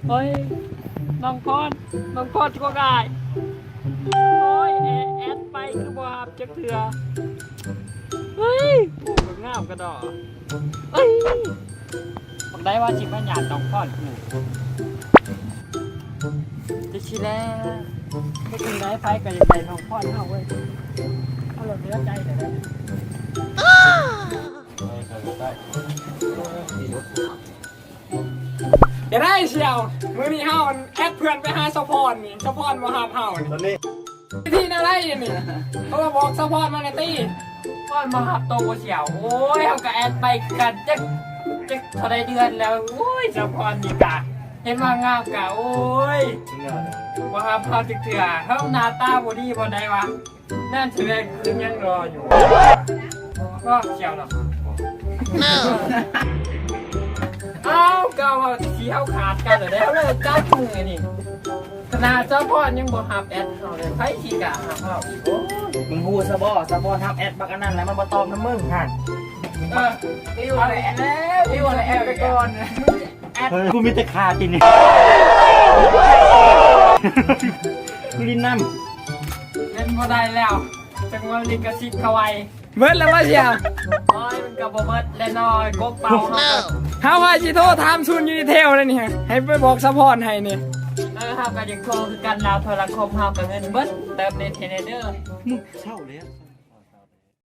ໂອ້ຍ ນ້ອງພອນ ນ້ອງພອນກໍໄດ້. ໂອ້ຍ ແອດໄປຄືບໍ່ຮັບຈັກເທື່ອ. ເຮີ້ຍ ໂອ້ ກໍງາມກະດອກ. ເອີຍ ບັກໃດວ່າຊິມາຫຍາດນ້ອງພອນກູ ຈັກຊິແລ້ວ. ເຮັດຈັ່ງໃດ ໃຜກໍຢາກໄດ້ນ້ອງພອນເຮົາເວີຍ. ເຮົາລະເຫຼືອໃຈແລ້ວເດ້. ຈະໄດ້ສ່ຽວ ມື້ນີ້ເຮົາແອັດເພື່ອນໄປຫາສາວພອນນີ້ ສາວພອນບໍ່ຮັບເຮົານີ້. ຕອນນີ້ ວິທີແນວໃດນີ້? ເພາະວ່າບອກສາວພອນມາແດ່ຕິ. ພອນບໍ່ຮັບໂຕບໍ່ສ່ຽວ. ໂອ້ຍ ເຮົາກະແອັດໄປຄືກັນ ຈັກ ຈັກເທົ່າໃດເດືອນແລ້ວ. ໂອ້ຍ ສາວພອນນີ້ກະເຫັນວ່າງາມກະ ໂອ້ຍ ບໍ່ຮັບເຮົາຈັກເທື່ອ. ເຮົາໜ້າຕາບໍ່ດີບໍ່ໄດ້ວະ. ນັ້ນສະແດງຄືຍັງລໍຢູ່. ເນາະ ສ່ຽວເນາະ. ອ້າວ ກະວ່າຊິເຮົາຂາດກັນແລ້ວ ເລີກກັນມື້ນີ້. ຂະໜາດສາວພອນຍັງບໍ່ຮັບແອັດເຮົາເລີຍ ໃຜຊິກ້າຮັບເຮົາອີກ? ໂອ້ຍ ມຶງຮູ້ຊະບໍ່ ສາວພອນຮັບແອັດບັກອັນນັ້ນແລ້ວ ມັນບໍ່ຕອບນຳມຶງຫັ້ນ. ເອີ ຕິວແລ້ວ ຕິວແລ້ວ ແອັດໄປກ່ອນ. ເອີ ກູມີແຕ່ຂາດຕິນີ້ ກູຫຼິ້ນນຳ. ເປັນບໍ່ໄດ້ແລ້ວ ຈັກວ່າລິຂະສິດເຂົາໄວ້. ເບິດແລ້ວບໍ່ສ່ຽວ? ໂອ້ຍ ມັນກະບໍ່ເບິດແຫຼະນ້ອຍ ກົບເປົ່າເຮົາ. ເຮົາວ່າຊິໂທຖາມສູນຢູນິເທລແລ້ວນີ້ ໃຫ້ໄປບອກສາວພອນໃຫ້ນີ້. ເອີ ເຮົາກະຢາກໂທຄືກັນ ລາວໂທລະຄົມເຮົາກະເງິນເບິດເຕີມເນັດໃຫ້ແດ່ເດີ. ມຶງເຊົາແລ້ວ.